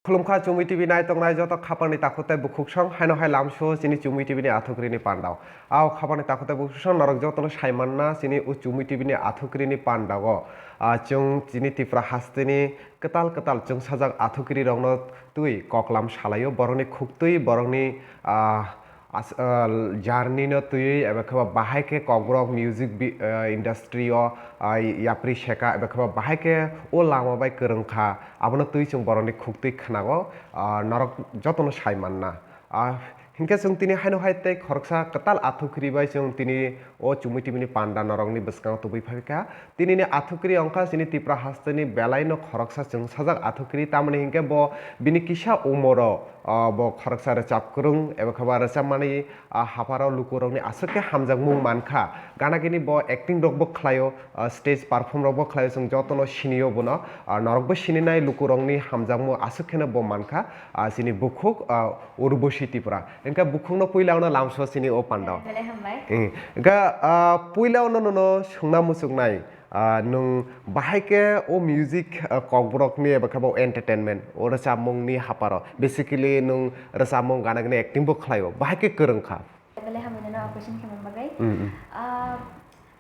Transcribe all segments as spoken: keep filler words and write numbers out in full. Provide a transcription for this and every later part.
Khulumkha Chumui T V nai tongnai joto khapangni takhuk tei bukhuksong, haino hai lamso chini Chumui T V ni athukrini pandao. Ao khapangni takhuk tei bukhuksong norok jotono saimanna chini o Chumui T V ni athukrini pandao. Ah, chwng chini Tripura hasteni kwtal kwtal chwngsajak athukrirokno twi koklam salaio, borokni khuktwi, borokni, ah, as-, ah, journey no twiwi eba khe ba bahai khe kokborok music bi-, ah, industry o, ah, yapri seka eba khe ba bahai khe o lama bai kwrwng kha, abono twi chwng borokni khuktwi khnago, ah, norok jotono sai manna. Ah, hinkhe chwng tini haino hai tei khoroksa kwtal athukhiri bai chwng tini o Chumui T V ni panda norokni bwskango tubui phai kha. Tinini athukhiri wngkha chini Tripura hasteni belaino khoroksa chwngsajak athukhiri, tamoni hinkhe bo bini kisa umoro, ah, bo khoroksa rwchap kwrwng eba khe ba rwchapmani, ah, hapharo lukurokni aswk khe hamjakmung mankha. Gana gini bo acting rokbo khlaio, ah, stage perform rokbo khlaio, chwng jotono sinio bono, ah, norokbo sininai lukurokni hamjakmung aswk kheno bo mankha, ah, chini bukhuk, ah, Urbosi Tripura. Hinkhe bukhukno puila ono lamso chini o pandao. Belai hambai. Eh, hinkhe, ah, puila ono nono swngna muchuknai. Ah, nwng bahai khe o music, ah, kokborokni eba khe bo entertainment, o rwchapmungni hapharo, basically nwng rwchapmung gana gini acting bo khlaio, bahai khe kwrwng kha? Belai hambai nano o question khe bagwi. Mm, mm. Ah,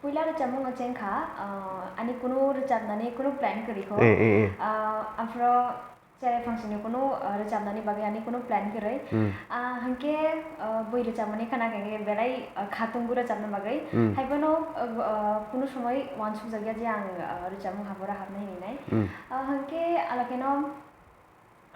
puila rwchapmung o cheng kha, ah, ani kunu rwchapnani kunu plan kwrwi kho. Eh, eh, eh. Ah, aphro Cherai phangsini kunu, ah, rwchapnani bagwi ani kunu plan kwrwi. Hmm. Ah, hinkhe, ah, bui rwchapmani khana khe belai, ah, khatung bo rwchapna bagwi. Hmm. Haiphano, ah, ah, kunu somoi uansukjakya je ang, ah, rwchapmung hapharo hapna hini nai. Hmm. Ah, hinkhe alakheno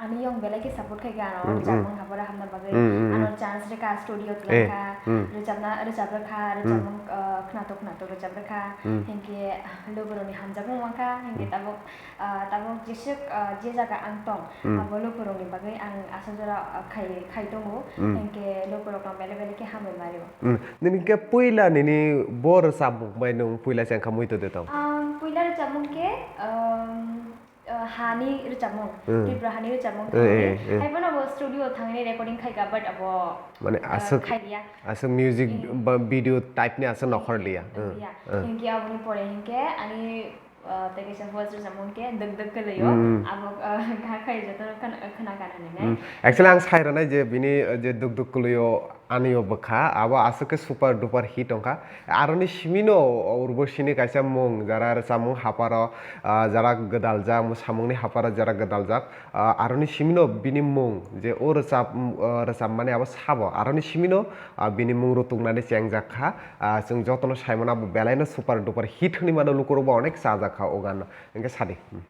ani yong belai khe support khai kha ano Hmm, hmm. rwchapmung hapharo hapna bagwi. Hmm, hmm, hmm. Ano chance rwkha, studio Eh, twlangkha, hmm. rwchapna, rwchap rwkha, Hmm. rwchapmung, ah, khnatok khnatok rwchap rwkha. Hmm. Hinkhe logorokni hamjakmung mankha, hinkhe Hmm. tabuk Ah, tabuk jeswk, ah, je jaga ang tong, Hmm. abo lukurokni bagwi ang aswk jora, ah, khai, khai tongo. Hmm. Hinkhe lukurokno belai belai khe hambai mario. Hmm. Nini khe puila nini bo rwchapmung bai nwng puila chengkha muitu de tong? Ang puila rwchapmung khe, um, ah, hani rwchapmung, Hmm. Tripura hani rwchapmung Eh, thangwi. eh, eh. Haiphano bo studio thangwi recording khaikha, but abo, Mane ah, aswk, khailiya. aswk music Eh. ba video type ni aswk nokhor liya. Eh, Hmm. ya. Hmm. Hinkhe aboni pore hinkhe ani Ah, tei kaisa voice rwchapmung khe Dwk Dwk Kwlwio. Mm, mm. Abo, ah, kha khai jotono khna-, khna kana hinwi nai. Mm. Actually, ang sai rwnai je bini, uh, je Dwk Dwk Kwlwio anio bwkha, abo aswk khe super duper hit wngkha. Aroni simino Urbosi ni kaisa mung, jara rwchapmung hapharo, ah, jara gwdaljak, mwsamungni hapharo jara gwdaljak. Ah, aroni simino bini mung, je o rwchap, ah, rwchapmani abo sabo. Aroni simino, ah, bini mung rutuknani chengjak kha. Ah, chwng jotono sai mano, abo belaino super duper hit hwnwi mano, lukurokbo onek chajak kha o ganno. Hinkhe sadi. Hmm.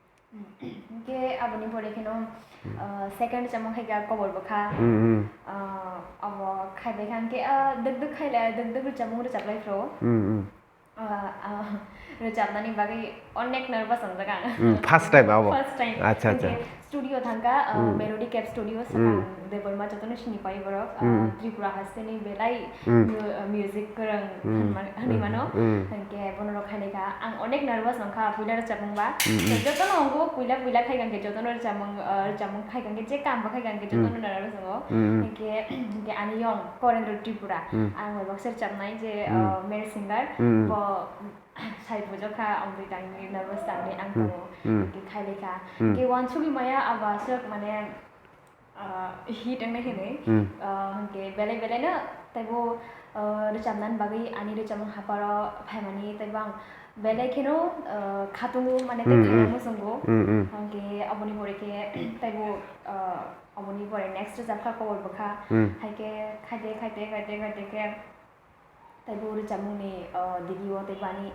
Hinkhe aboni pore kheno, Hmm. ah, second rwchapmung khai kha Kobor Bwkha. Hmm, hmm. Ah, abo khai bai kha hinkhe, ah, Dwk Dwk Khailai, Dwk Dwk rwchapmung rwchaplai phro. Hmm, hmm. Ah, ah, rwchapnani bagwi onek nervous wngjak ang. Hmm, first time abo? First time. Acha, acha. Hinkhe studio thangkha, ah, Hmm. Melody Cave Studio, Hmm. sakang Debbarma jotono sini pai borok, ah, Hmm. Tripura hasteni belai Hmm. mu-, ah, music kwrwng Hmm. hwnma-, hwnwi Hmm. mano. Hmm. Hinkhe bono rok khailai kha. Ang onek nervous wngkha puila rwchapmung ba. Hmm, hmm. Jotono wngkha puila puila khai kha hinkhe jotono rwchapmung, ah, rwchapmung khai kha hinkhe je kam bo khai kha hinkhe Hmm. jotono nervous wngo. Hmm. Hinkhe, hinkhe ani yong Korendro Tripura. Hmm. Ang bai baksa rwchapnai je, Hmm. ah, male singer. Hmm. Bo Sai pujo kha, amtwi tangni nervous tangni ang Hmm. tongo. Hmm. Hinkhe khailai kha. Hmm. Hinkhe uansugwi maya abo aswk mane, ah, hit wngna hinwi. Hmm. Ah, hinkhe belai belai no teibo, ah, rwchapnani bagwi ani rwchapmung hapharo phaimani teibo ang belai kheno, ah, khatungo mane tei Hmm, khana hmm. muchungo. Hmm, hmm. Hinkhe aboni pore khe teibo, ah, aboni pore next rwchapkha Kobor Bwkha. Hmm. Haikhe khaide khaide khaide khaide khe Teibo rwchapmungni, o, digi o teibo ani,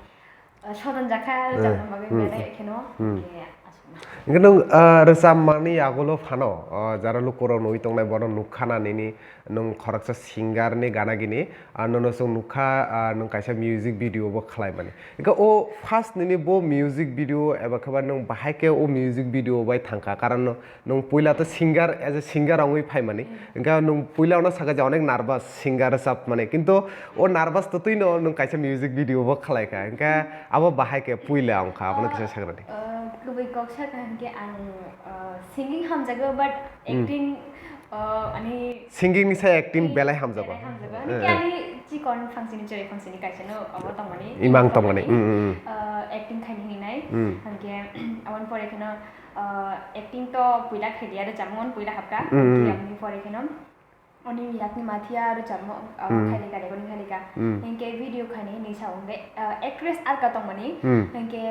o, soton jakha Hmm. rwchapna bagwi Hmm. belai kheno Hmm. hinkhe aswkna. Hinkhe nwng, o, rwchapmani yagulo phano, o, jara lukurok nugwi tongnai bono nukha na nini nwng khoroksa singer ni gana gini, a, nono chwng nukha, a, nwng kaisa music video bo khlaimani. Hinkhe o first nini bo music video eba khe ba nwng bahai khe o music video bai thangkha, karon no Nwng puila to singer, as a singer wngwi phaimani. Hmm. Hinkhe nwng puila ono sakha je onek nervous singer rwchapmani. Kintu o nervous to twino nwng kaisa music video bo khlai kha. Hinkhe abo bahai khe puila wngkha, abono kisa sagrani. Ah, kubui kok sakha hinkhe ang, ah, singing hamjago, but Hmm. acting, ah, ani Singing ni sai acting Hmm, belai hamjago. belai hamjago. Ani Eh, khe eh. ani Chikon phangsini chwrai phangsini kaisa no obo tongmani. Imang tongmani. Mm, mm, mm. Ah, acting khaini hinwi nai. Mm. Hwnkhe, aboni pore kheno, ah, acting to puila khailiya, rwchapmung puila hapka. Mm, mm. Hwnkhe aboni pore kheno, oni yakni mathiya rwchapmung, ah, Mm. khailika, recording khailika. Mm. Hwnkhe video khaini hinwi sa hwnkhe, ah, actress alka tongmani. Mm. Hwnkhe,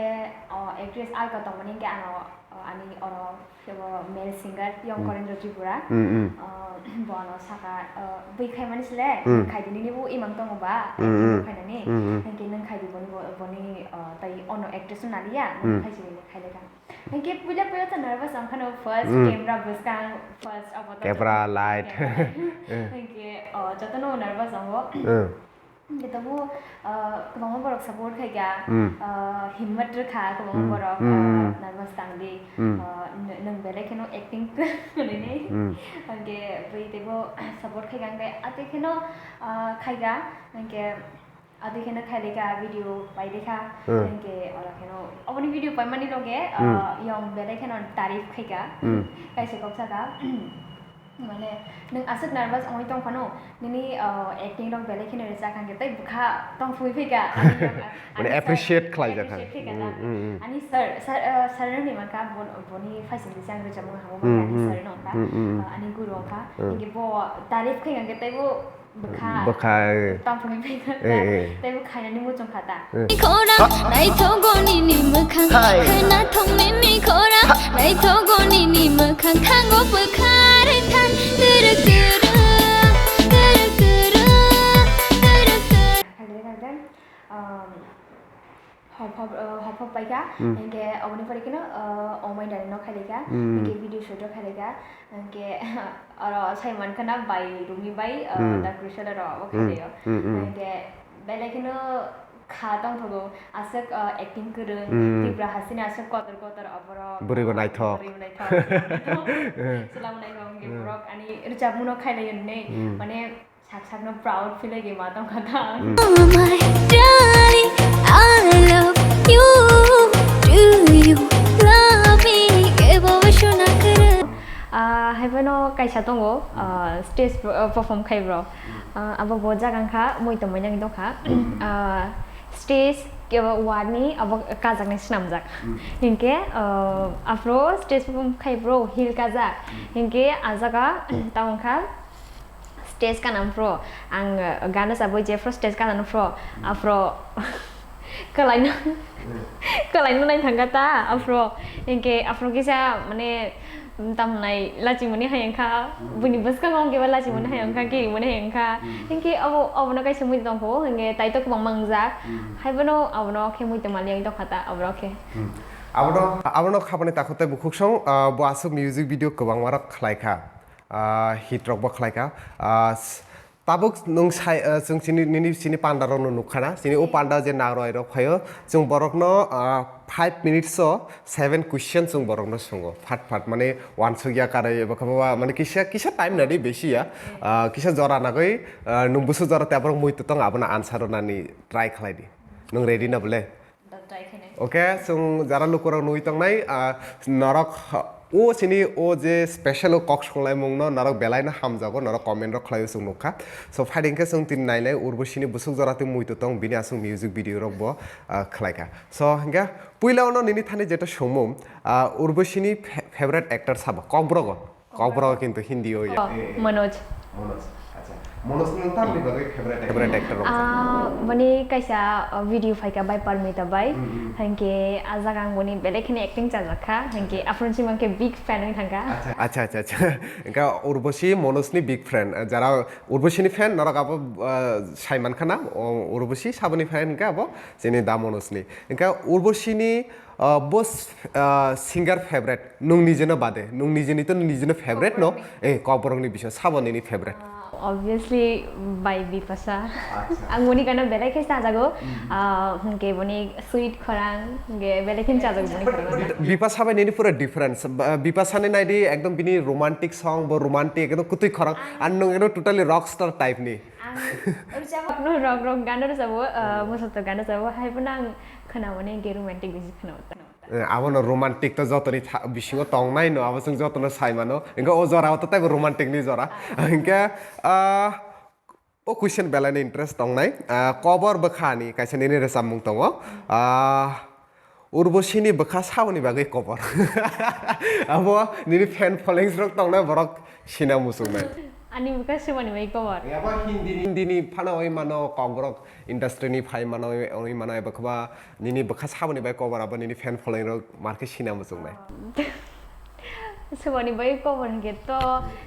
ah, actress alka tongmani hwnkhe ano, ah, ani oro Kebo male singer, Young Hmm. Korendro Tripura. Hmm, hmm. Ah, bo ano saka, ah, bui khaimani sle, Hmm. khaidi nini bo imang tongo ba, Hmm, acting hmm. khainani. Hmm, hmm. Hwnkhe nwng khaidi boni bo, boni, ah, tai ono actress no naliya, Hmm. khaisi nini khaileka. Hwnkhe puila puila to nervous wngkhano first Hmm. camera bwskang, first abo to Camera, light. Camera light. Eh. Hwnkhe, ah, jotono nervous wngo. Hmm. Hwnkhe tabuk, ah, kwbangma borok support khaikha, Hmm. ah, himmat rwkha kwbangma Hmm. borok, Hmm, ah, hmm. Nervous tangdi, Hmm. ah, n-, nwng belai kheno acting hwnwi. Hmm. Hwnkhe bui teibo support khaikha, hwnkhe atwi kheno, ah, khaikha, hwnkhe atwi kheno khailaikha, video pailaikha, Hmm. hwnkhe oro kheno oboni video paimani loge, Hmm. ah, yong belai kheno tarif khaikha, Hmm. Kaisa kok saka. Mane, nwng aswk nervous wngwi tong phano, nini, ah, acting rok belai kheno rwchak hwnkhe tei bwkha tong phwi phika, ani yok, Mane ani sir, appreciate khlai jak appreciate kha. Khaikha na. Mm, mm, mm. Ani sir, sir, ah, sir ni mankha, bon-, boni phaising ni chang rwchapmung habo Mm, mankha, ani mm. Sir no wngkha, Mm, mm, mm. Ah, ani guru wngkha. Mm. Hwnkhe bo tarif khaikha hwnkhe teibo bwkha Bwkha, eh. Tong phwi phika Eh, ta, eh. Teibo khainani muchung kha ta. Khorang naithogo nini mwkhang, Hai. Khwnathok nini khorang naithogo nini mwkhang, thango bwkha rwthang, twrwk twrwk, twrwk twrwk, twrwk twrwk. Khakdai khakdai, um, hopop, uh, hopop paikha, Hmm. Hwnkhe oboni pore kheno, uh, omai dani no khailaikha, Hmm. Hwnkhe video shoot o khailaikha, hwnkhe oro sai mankha na bai Rumi bai, uh, Hmm. Da Crucial oro abo Hmm. khailaio. Hmm, hmm. Hwnkhe belai kheno kha tongthogo, aswk, uh, acting kwrwng, Hmm. Tripura hasteni aswk kotor kotor aborok, Bwrwibo uh, naithok. Bwrwibo naithok. Chwla bo naithok, hwnkhe Hmm. Borok ani rwchapmung no khailaio hinwi, Hmm. Mane sak sakno proud feel age ma tongkha ta. Hmm. Oh my darling, I love you. Do you love me? Kebo shona kwrwng. Ah, haiphano kaisa tongo, ah, stage pro-, ah, perform khai bro. Ah, abo bo jaga wngkha, moi tongmani wngwi tongkha. Ah, stage kebo warni abo kajaknai swnamjak. Hmm. Hinkhe, ah, aphro stage perform khai bro, heel kajak. Hmm. Hinkhe ah jaga tamo wngkha, stage kana phro, ang, uh, gana sabui jephru stage kana phro, Hmm. Aphro kwlaino, Hmm. Kwlaino nai thangkha ta, aphro, hinkhe aphro kisa, mane, tamnai lachimani hai wngkha, Hmm. Buini bwskango hwnkhe ba lachimani hai wngkha, Hmm. Kirimani hai wngkha, Hmm. Hinkhe abo, abono kaisa mui tongkho, hinkhe tai to kwbangma wngjak, Hmm. Haibono abono khe mui tongmani wng tongkha ta, aborok khe. Hmm. Abono, abono khabani takhuk tei bukhuk song, uh, bo aswk music video kwbangma rok khlai kha. Ah, hit rok bo khlai kha. Ah, s-, tabuk nwng sai, ah, chwng chini, nini chini panda rok no nuk kha na, chini o panda je nagroi rok phaio, chwng borok no, ah, five minutes o seven question chwng borok no sungo, phat phat, mane uansuk ya karwi eba khe ba, mane kisa, kisa time nadi besi ya, ah, kisa jora nagwi, ah, nwng bwswk jora tei aborok muitu tong abono answer rwnani try khlai di, nwng ready na bole? Try khainai. Okay, chwng jara lukurok nugwi tongnai, ah, norok, o chini o je special o kok songlaimungno norok belaino hamjago, norok comment rok khlaio chwng nukha. So, phaidi hwnkhe chwng tini nainai Urboshini bwswk jora tei muitu tong, bini aswk music video rok bo, ah, khlaikha. So, hwnkhe puila ono nini thani jeta songmung, ah, Urboshini fa-, favorite actor sabo, kokborok o? Kokborok kintu Hindi o ya. Oh, Eh, eh. Manoj. Manoj. Acha. Manoj ni tamni bagwi favorite actor? Favorite actor rok. Ah, boni kaisa, uh, video phaikha bai Parmita bai. Hmm, hmm. Hwnkhe a jaga ang boni belai kheno acting chajak kha. Hwnkhe aphuru simi ang khe big fan wng thangkha. Acha, acha, acha, acha. Hwnkhe Urboshi Manoj ni big fan. Jara Urboshi ni fan norok abo, uh, sai mankha na? O, Urboshi saboni fan hwnkhe abo chini da Manoj ni. Hwnkhe Urboshi ni Ah, bo s-, ah, singer favorite, nwng nijeno bade, nwng nijeni to nijeno favorite no? Kokborokni. Eh, kokborokni bisingo sabo nini favorite? Ah, obviously, by Bipasha. Acha. Ang boni gana belai khe chajago, Hmm. Ah, hwnkhe boni sweet khorang, hwnkhe belai khe chajago boni khorang. Bipasha bai nini pura difference. Ba-, Bipasha ni naidi ekdom bini romantic song, bo romantic, ekdom kwtwi khorang. Ang Ar nwng ekdom totally rock star type ni. Ang rwchapmung rok, rok gana rwchabo, ah, Hmm. Mosoto gana rwchabo, hai phano ang khwnamani hwnkhe romantic bisi khwnao. Eh, abono romantic to jotoni tha-, bisingo tongnai no, abo chwng jotono sai mano. Hwnkhe o jora o to teibo romantic ni jora. Ah. Hwnkhe, ah, O question belai ni interest tongnai. Ah, kobor bwkha ni kaisa nini rwchapmung tongo. Ah, Urbosi ni bwkha saboni bagwi kobor. Abo nini fan followings rok tongnai, borok sina muchungnai. Ani bwkha saboni bagwi kobor. Abo Hindi ni, Hindi ni phano oi mano, Kokborok industry ni phai mano, oi mano, eba khaba nini bwkha saboni bagwi kobor, abo nini fan following rok marke sina muchungnai. Saboni bagwi kobor hwnkhe to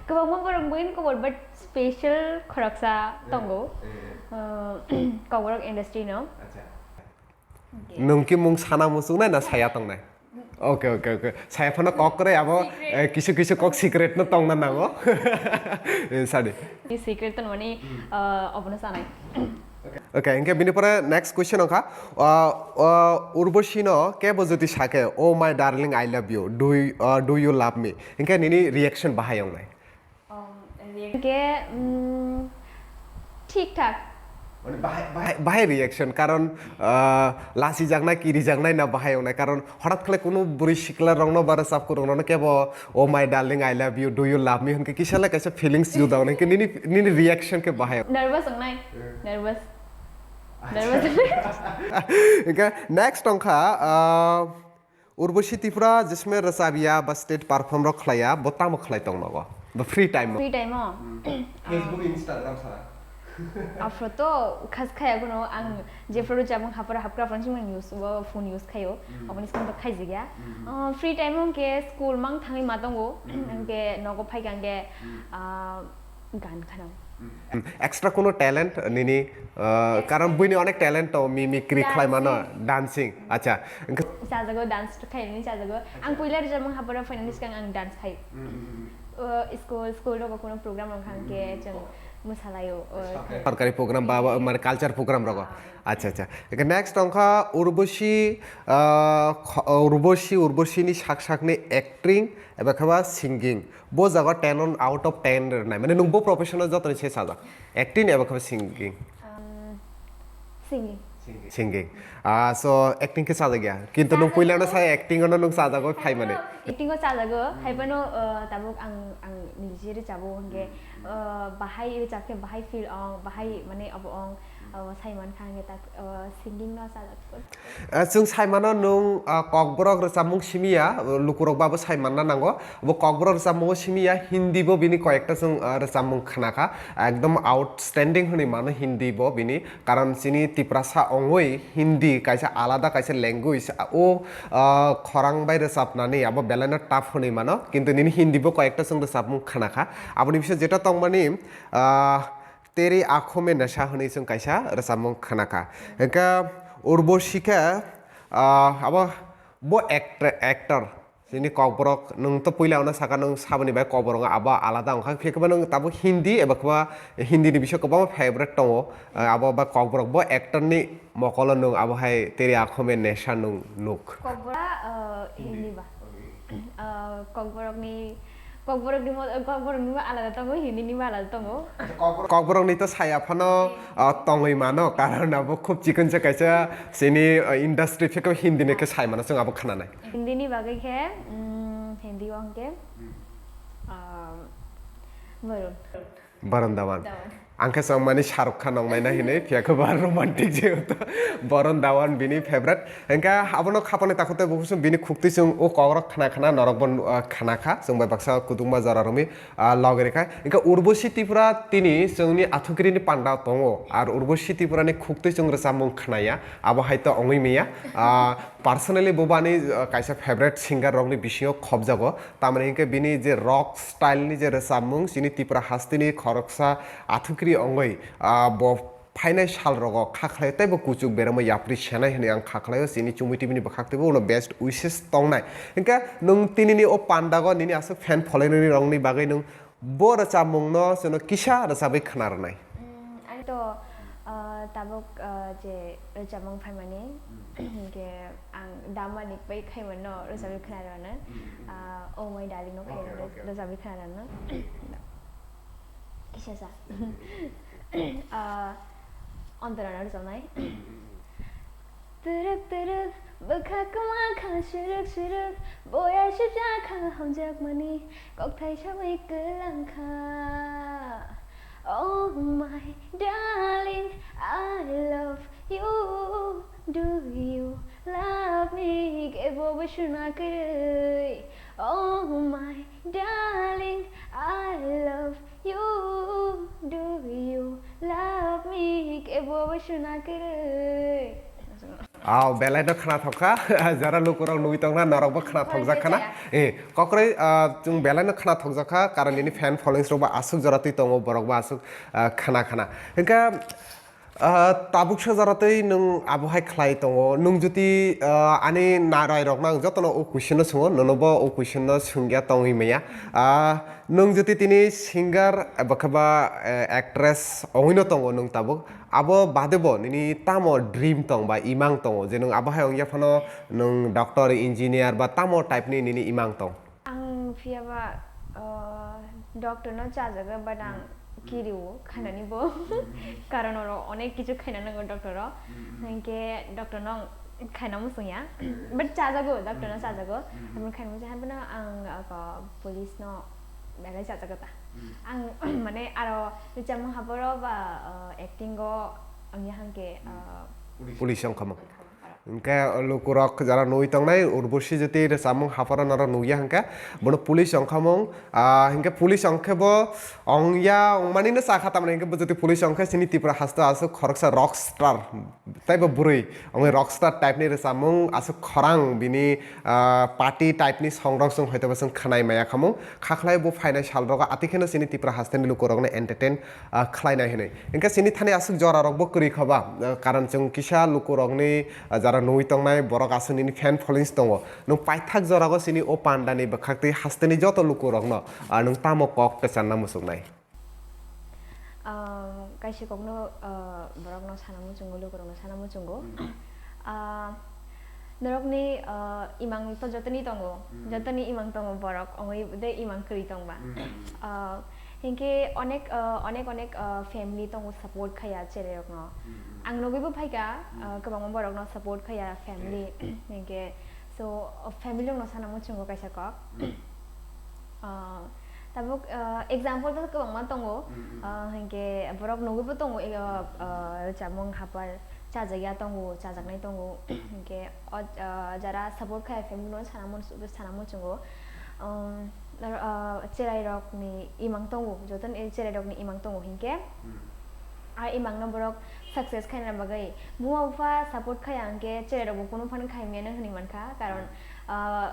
kwbangma borok bagwi kobor, but special khoroksa tongo. Eh, eh. Uh, Kokborok industry no. Acha. Nwng ki mung sana muchungnai na saya tongnai? Okay, okay, okay. Saya phano kok kwrwi abo, secret. Eh, kisu kisu kok secret no tongna nango. Eh, sadi. Ni secret to mani, uh, obono sanai. Okay, hingke bini pore next question wngkha, uh, uh, Urbosi no kebo jodi sake, "Oh my darling, I love you. Do you, uh, do you love me?" Hingke nini reaction bahai wngnai? Um, hingke, mm, thik thak. Mane bahai, bahai, bahai reaction, karon, uh, lasi jaknai, kiri jaknai na bahai wngnai, karon horat khle kunu bwrwi sikla rokno ba rwchap kwrwng rokno kebo, "Oh my darling, I love you, do you love me?" hwnke kisa le kaisa feelings juda hwnke nini, nini reaction khe bahai. Nervous wngnai. Eh. Nervous. Acha. Nervous. Hingke next wngkha, uh, Urbosi Tripura jesme rwchapya ba stage perform rok khlaiya, bo tamo khlai tong nogo? Ba free time o? Free time o? Hmm. Facebook, Instagram sara? Aphuru to khas khaya kuno ang jephuru rwchapmung hapra hapkra phone sing use, bo phone use khayo. Hmm. Oboni sing to khaijigya. Hmm. Ah, free time o hwnkhe school mang thangwi ma tongo. Hmm. Hwnkhe nogo phaikha hwnkhe, hmm, ah, gan khana. Hmm. Extra kuno talent nini, ah, extra, karon buini onek talent to, mimicry khlai mano, dancing. Dancing. Acha. Chajago, dance to khainani chajago. Ang, acha, puila rwchapmung hapra phainani swkang ang dance khai. Hmm, hmm, hmm. Uh, school, school rogo kuno program rok hangke, hmm, chwng mwsalaio, uh, sorkari program ba, ba, mane culture program rogo. Ah. Acha, acha. Eke next wngkha Urbosi, ah, kho-, Urbosi, Urbosi ni sak sak ni acting eba khaba singing. Bo jaga ten on out of ten rwnai. Mane nwng bo profession o jotoni se sajak. Acting eba khaba singing. Um, singing. Singing. Ah, so acting khe sajak ya. Kintu nwng puila no sai acting ono nwng sajak oi phai mani. Acting o chajago, hmm, haibano, uh, tabuk ang, ang niji rwchabo hwnkhe, hmm, uh, bahai rwchap khe bahai feel ong, bahai mane obo ong, uh, sai mankha hwnkhe tak, uh, singing no chajak. Ah, chwng sai mano nwng, ah, Kokborok rwchapmung simi ya, lukurok babo sai manna nango. Bo Kokborok rwchapmungo simi ya, Hindi bo bini koyekta chwng, ah, rwchapmung khna kha. Ekdom outstanding hwnwi mano Hindi bo bini. Karon chini Tiprasa ongwi Hindi kaisa alada kaisa language, o, ah, khorang bai rwchapnani abo belaino tough hwnwi mano, kintu nini Hindi bo koyekta chwng rwchapmung khna kha. Aboni bising jeta tongmani, ah, Teri Akho Me Nasha hwnwi chwng kaisa rwchapmung khna kha. Hwnkhe Urbosi khe, ah, abo bo act-, actor, chini Kokborok, nwng to puila ono saka nwng saboni bai Kokborok wngkha, abo alada wngkha, phiya khe bo nwng tabuk Hindi eba khe ba Hindi ni bisingo kwbangma favorite tongo, ah, abo ba Kokborok, bo actor ni mokolo nwng abo hai Teri Akho Me Nasha nwng nuk. Kokbora, ah, Hindi. Hindi ba? Okay. Ah, Kokborok ni, Kokborok ni mo-, Kokborok ni bo alada tongo, Hindi ni bo alada tongo. Kokborok ni to saya phano, ah, tongwi mano, karon abo khub chikon se kaisa chini, ah, industry, phiya khe Hindi ni khe sai mano, chwng abo khnanai. Hindi ni bagwi khe, mm, Hindi o hwnkhe, ah, Varun. Varun Dhawan. Dhawan. Ang khe chwng mani Shah Rukh Khan nong naina hinwi, phiya khe ba romantic jehetu. Varun Dhawan bini favorite. Hwnkhe abono khapani takhuk tei bukhuk chwng bini khuktwi chwng o kokrok khna khna norok bo, ah, khna kha. Chwng bai baksa kudukma jora romwi, ah, logwi rwkha. Hwnkhe Urbosi Tripura tini chwngni athukiri ni panda tongo. Ar Urbosi Tripura ni khuktwi chwng rwchapmung khnaya. Abo hai to ongwi manya. Ah, personally bo bani, ah, kaisa favorite singer rokni bisingo khobjago. Tamoni hinkhe bini je rock style ni je rwchapmung, chini Tripura hasteni khoroksa athukiri ongwi, ah, bo phainai sal rogo kha khlai tei bo kuchuk beremo yapri senai hinwi ang kha khlaio, chini Chumui T V ni bwkhak teibo uno best wishes tongnai. Hinkhe nwng tinini o pandago nini aswk fan following rokni bagwi nwng bo rwchapmungno chwngno kisa rwchabwi khna rwnai? Mm, ani to, ah, tabuk, ah, je rwchapmung phaimani, hinkhe ang Damanik bai khaimano rwchapwi khna rwno. Ah, Oh My Darling no khaimano rwchapwi khna rwno. Kisa sa. Ah, Antarano rwchapnai. Twrwk twrwk bwkha kwma kha, swrwk swrwk boya sibsa kha, hamjakmani kokthai sawi kwlang kha. Oh my darling, I love you. Do you love me? Kebo bo suna kwrwi. Oh my darling, I love you. Do you love me? Kebo bo suna kwrwi. Aw, belai no khna thok kha. Jara lukurok nugwi tongna, norok bo khna thok jak khana. Eh, kokroi, ah, chwng belai no khna thok jak kha, karon nini fan followings rok bo aswk jora twi tongo, borok bo aswk, ah, khna khana. Hingkha, ah, tabuk sa jora twi nwng abo hai khlai tongo. Nwng jodi, ah, ani narai rok nang jotono o question no swngo, nono bo o question no swngya tongwi maya. Ah, nwng jodi tini singer, eba khe ba, eh, actress ongwi no tongo nwng tabuk. Abo bade bo nini tamo dream tong ba imang tongo je nwng abo hai wngya phano nwng doctor, engineer ba tamo type ni nini imang tong? Ang phiya ba, uh, doctor no chajago, but ang kiriwo khainani bo. Karon oro onek kichu khaina nango doctor o. Hinkhe doctor no khaina muchung ya. But chajago, doctor no chajago. Aboni khaina muchung ya, haibano ang, uh, police no belai chajago ta. Ang mane aro richamung haboro ba, uh, acting o wngya hangke, uh, police wngkhamung. Hingke lukurok jara nugwi tongnai Urbosi jyoti richamung haboro norok nugya hingke bono police wngkhamung, ah, hingke police wngkhe bo wngya wngmani no sakha tamni hingke bo jyoti police wngkhe chini Tripura haste aswk khoroksa rock star tei bo bwrwi wngwi rock star type ni richamung aswk khorang bini, ah, party type ni song rok chwng hoito bo chwng khwnai maya khamung. Khakhlai bo phainai sal rogo atikheno chini Tripura haste ni lukurok no entertain, ah, khlainai hinwi. Hingke chini thani aswk jora rok bo kwrwi kha ba, ah, karon chwng kisa lukurok ni, ah, jara nugwi tongnai borok aswk nini fan followings tongo. Nwng paithak jora go chini o panda ni bwkhak twi haste ni joto lukurok no, ah, nwng tamo kok kwcharna muchungnai? Ah, kaisa kokno, ah, borokno sana muchungo, lukurokno sana muchungo. Ah, norokni, ah, imang to jotoni tongo, jotoni imang tongo borok, ongwi de imang kwrwi tongba. Ah, hinkhe onek, ah, onek, onek, ah, family tongo support khaya cherairokno. Ang nugwibo phaikha, ah, kwbangma borokno support khaya family. Hinkhe, so, family rokno sana muchungo kaisa kok. Ah, tabuk, ah, example to kwbangma tongo. Ah, hinkhe borok nugwibo tongo, eh, ah, ah, richamung hapar chajakya tongo, chajaknai tongo. Hinkhe o, ah, jara support khai family no sana mun-, sana muchungo. Um, ah, cherai rok ni imang tongo, joto ni cherai rok ni imang tongo hinkhe. A imang no borok success khaina bagwi buma bupha support khaya hwnkhe cherai rok bo kunu phano khai maya no hinwi mankha, karon, ah,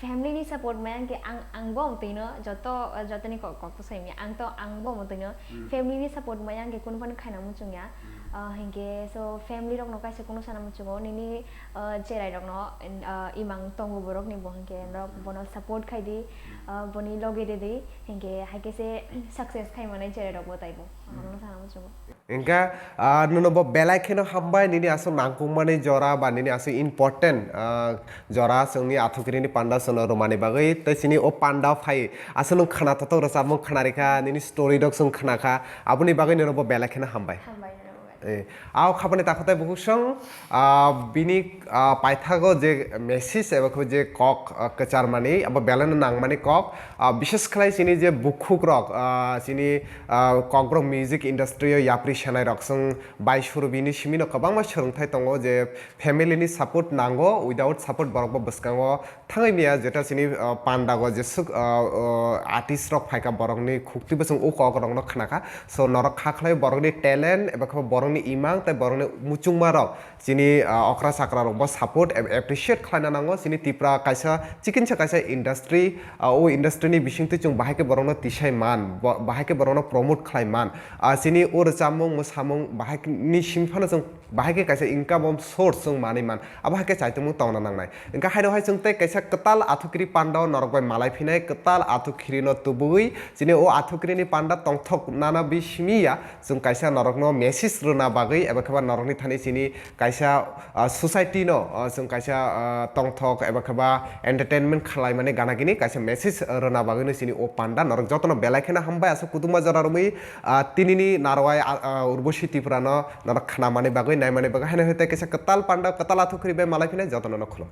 family ni support maya hwnkhe ang, ang bo amtwi no joto, joto ni kok, kok to sai maya, ang to, ang bo amtwi no family ni support maya hwnkhe kunu phano khaina muchung ya. Ah, hwnkhe so family rok no kaisa kunu sana muchungo nini, ah, cherai rok no, ah, imang tongo borok ni bo hwnkhe norok bono support khai di, ah, boni loge rw di, hwnkhe hai khe se success khai manai cherai rok bo taibo, ang bono sana muchungo. Hingkha, ah, nono bo belai kheno hambai, nini aswk nangkukmani jora ba nini aswk important, ah, jora chwngni athukiri ni panda chwngno rwmani bagwi, tei chini o panda phai aswk nwng khna totok rwchapmung khna rikha, nini story rok chwng khna kha, aboni bagwi nono bo belai kheno hambai. Hambai nono bo belai. Eh, ao khapani takhutai bukhuk song, ah, bini, ah, paithago je message eba khe je kok, ah, kwcharmani, abo belai no nangmani kok, ah, bishes khlai chini je bukhuk rok, ah, chini, ah, Kokborok music industry o yapri sanai rok chwng bai suru bini simi no kwbangma swrwngthai tongo je family ni support nango, without support borok bo bwskango thangwi maya, jeta chini, ah, panda go jeswk, ah, ah, artist rok phaikha borok ni khukti bwswng o kok rok no khna kha. So norok kha khlai borok ni talent eba khe borok ni imang tei borok ni muchungma rok chini, ah, okra chakra rok bo support ap-, appreciate khlaina nango. Chini Tripura kaisa chikinsa kaisa industry, ah, o industry ni bisingtwi chwng bahai khe borokno tisai man, bo-, bahai khe borokno promote khlai man. Ah, chini o rwchapmung, mwsamung bahai ni simi phano chwng bahai khe kaisa income source chwng manwi man. Abo hai khe chaitungmung tongna nangnai. Hwnkhe haino hai chwng tei kaisa kwtal athukiri panda o norok bai malai phinai, kwtal athukiri no tubui chini o athukiri ni panda tongthok nana bi simi ya. Chwng kaisa norokno message rwna bagwi eba khe ba norokni thani chini kaisa, ah, society no, ah, chwng kaisa, ah, tongthok eba khe ba entertainment khlai mani gana gini kaisa message rwna bagwi no chini o panda norok jotono belai kheno hambai aswk kutung ba jora romwi, ah, tinini narwai, ah, ah, Urbosi Tripura no norok khna mani bagwi nai mani bagwi haino hai tei kaisa kwtal panda kwtal athukiri bai malai phinai jotono no khulum kha.